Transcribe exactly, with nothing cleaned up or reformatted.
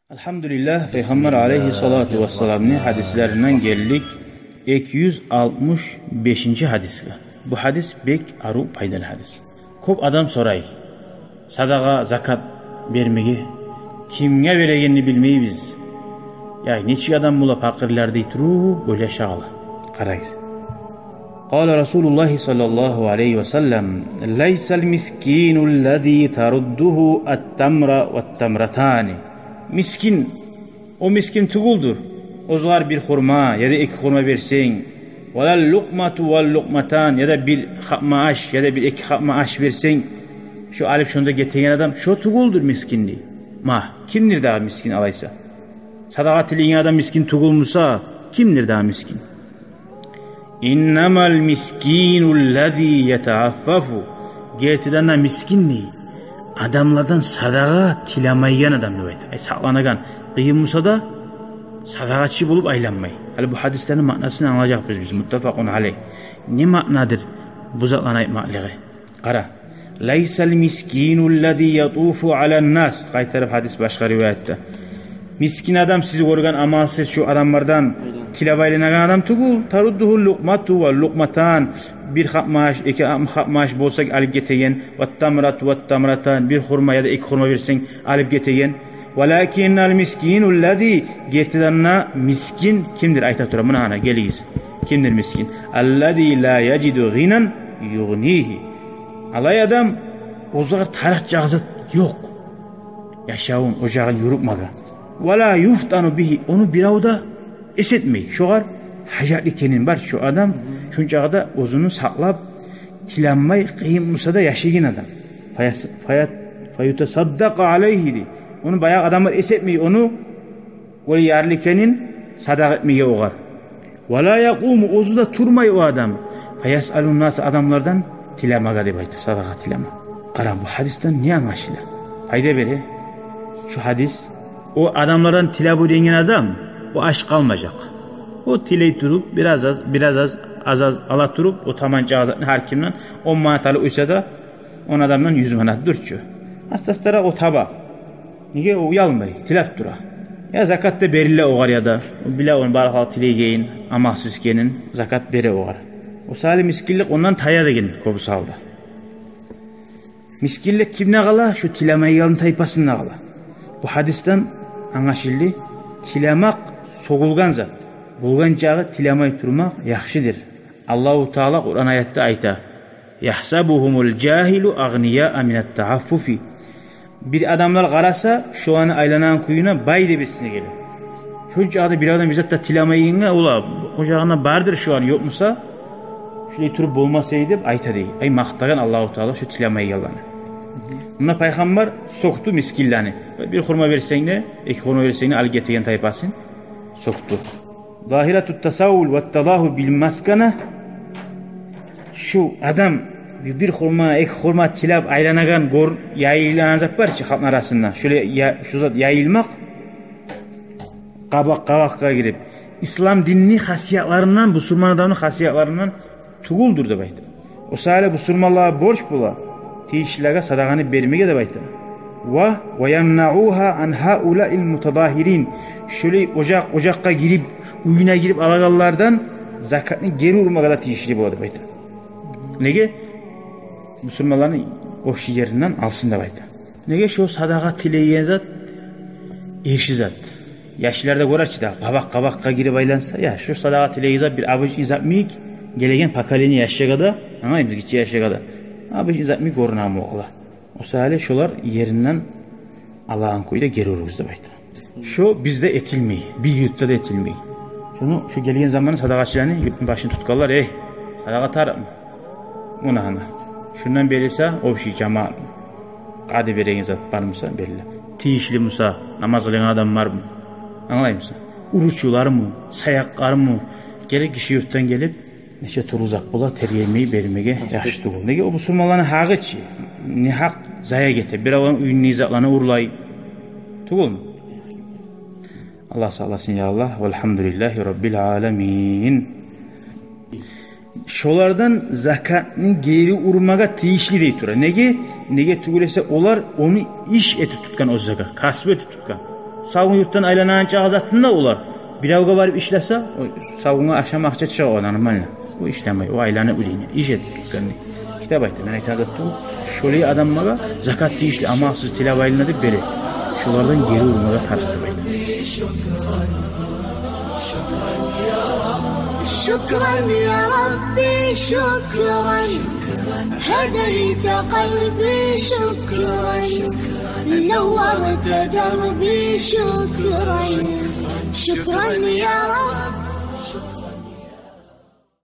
Алгьамдулиллагь, Пайхаммар алайгьиссалату вассаламны гьадислеринден гелдик эки юз алтмыш бешинчи гьадисге. Бу гьадис бек арив, пайдалы гьадис. Кёп адам сорай: садагъа, закат бермеге кимге берегенни билмейбиз. Я нечик адам бола пакъырлар дей туруп ойлаша къала. Къарагъыз. قال رسول الله صلى الله عليه وسلم: ليس المسكين الذي ترده التمرة والتمرتان. Мискин, о мискин тюгюлдюр, оьзюгер бир хурма яда эки хурма берсенг, ولا اللقمة واللقمتان, яда бир хапма аш, яда бир эки хапма аш берсенг, шо алып шонда гетеген адам, шо тюгюлдюр мискин дей. Ма, кимдир дагъы мискин алайса? Садагъа тилейген адам мискин тюгюл буса, кимдир дагъы мискин? إنما المسكين الذي يتعفف. Гертиден де мискин дей адамлардан садагъа тилемейген адам деп айта. Ай, сакъланагъан, къыйын буса да, садагъачы болуп айланмай. Гьали бу гьадислени маънасын англажакъбыз биз. متفق عليه. Не маънадыр бу затланы айтмакълыгъы? Къара. ليس المسكين الذي يطوف على الناس. Къайтарып гьадис башгъа риваятда. Мискин адам сиз гёрген амалсыз шо адамлардан тилеп айланагъан адам тюгюл. ترده اللقمة واللقمتان. Бир хапма аш, эки хапма аш болса алып гетеген. والتمرة والتمرتان. Бир хурма яда эки хурма берсенг алып гетеген. ولكن المسكين الذي, гертиден де мискин кимдир айта тура. Муна гьана, гелигиз. Кимдир мискин? الذي لا يجد غنى يغنيه. Алай адам, оьзюгер тарыкъ чакъы зат ёкъ яшавун, ожагъын юрютмеге. ولا يفتن به, ону бирев де эс этмей. Шогъар гьажатлы экенин бар шо адам, шончакъы да оьзюн сакълап, тиленмей, къыйын буса да яшайгъан адам. فيص-، فيت-، فيتصدق عليه дей. Ону баягъы адамлар эс этмей ону, оьле ярлы экенин, садагъа этмеге огъар. ولا يقوم, оьзю де турмай о адам. فيسأل الناس, адамлардан тилемеге деп айта, садагъа тилеме. Къара, бу гьадисден не англашыла? Пайда бере шо гьадис. О адамлардан тилеп уьйренген адам, о ач къалмажакъ. О тилей туруп, бираз аз, бираз аз, аз-аз ала туруп, о таманча аз затны гьар кимден он манат алып уьйсе де, он адамдан юз манат дюр чю. Аста-астаракъ о таба. Неге, о уялмай, тилеп тура. Я закат да бериле огъар, яда биле ону бары халкъ тилейгенин, амалсыз экенин, закат бере огъар. О саялы мискинлик ондан тая деген кёбюсю гьалда. Мискинлик кимде къала? Шо тилемейгенлени тайпасында къала. Бу гьадисден англашылды, тилемек сёгюлген зат. Болгъан чакъы тилемей турмакъ яхшыдыр. Аллагьу Таала Къуран аятда айта: يحسبهم الجاهل أغنياء من التعفف. Бир адамлар къараса, шоланы айланагъан кююне бай деп эсине геле. Шончакъы да бир адам бир зат да тилемейгенге, ола, о ожагъына бардыр шоланы, ёкъ буса, шулай туруп болмас эди деп айта дей. Ай, макътагъан Аллагьу Таала шо тилемейгенлени. Муна Пайхаммар сёкдю мискинлени. Бир хурма берсенг де, эки хурма берсенг де, алып гетеген тайпасын сёкдю. ظاهرة التساؤل والتظاهر بالمسكنة. Шу адам бир хурма, эки хурма тилеп айланагъан гёр-, яйылгъан зат бар чы халкъны арасында. Шулай я-, шу зат яйылмакъ, къабакъ-къабакъгъа гирип, ислам динни хасиятларындан, бусурман адамны хасиятларындан тюгюлдюр деп айта. О саялы бусурманлагъа борч бола тийишлилеге садагъаны бермеге деп айта. Ва, ويمنعوها عن هؤلاء المتظاهرين. Шолай ожакъ, ожакъгъа гирип, уьюне гирип алагъанлардан закатны гери урмагъа да тийишли бола деп айта. Неге? Бусурманланы общий еринден алсын деп айта. Неге? Шо садагъа тилейген зат эрши зат. Яшлар да гёре чи дагъы, къабакъ-къабакъгъа гирип айланса, я, шо садагъа тилейген зат бир обычный зат йимик, гелеген поколение яшлагъа да, англаймысыз, гиччи яшлагъа да обычный зат йимик гёрюне амокъла. О саялы шолар еринден алагъан кюйде гери уругъуз деп айта. Шо бизде этилмей, бир юртда да этилмей. Шону, шо гелген заманы садагъачыланы юртну башын тутгъанлар: «Эй, садагъа тарыкъмы?» Муна гьана. Шундан берилсе, общий жамаат къады береген зат бар буса, бериле. Тийишли буса, намаз къылгъан адам бармы? Англаймысан? Уручулармы, саякълармы? Герек гиши юртдан гелип, нече тюрлю зат бола, тергемей бермеге яхшы тюгюл. Неге, о бусурманланы гьакъы чы, не гьакъ зая гете. Бир адам уьюндеги затланы урлай. Тюгюлмю? Аллагь сакъласын, я Аллагь. Валгьамдулиллагьи раббил аламин. Шолардан закатны гери урмагъа тийишли дей тура. Неге? Неге тюгюл эсе, олар ону иш этип тутгъан, оьзлеге касбу этип тутгъан. Савгъун юртдан айланагъанча затын да олар. Биревге барып ишлесе, о савгъунга ашама акъча чыгъа, о нормально. О ишлемей, о айланып уьйде иш этип тургъан. Китап айта, мен айтагъан зат тюгюл. Шолай адамлагъа закат тийишли, амалсыз тилеп айлана деп бере. Шолардан гери урмагъа тарыкъ деп айта. شكرا يا ربي، شكرا. هديت قلبي، شكرا. نورت دربي، شكرا. شكرا يا رب.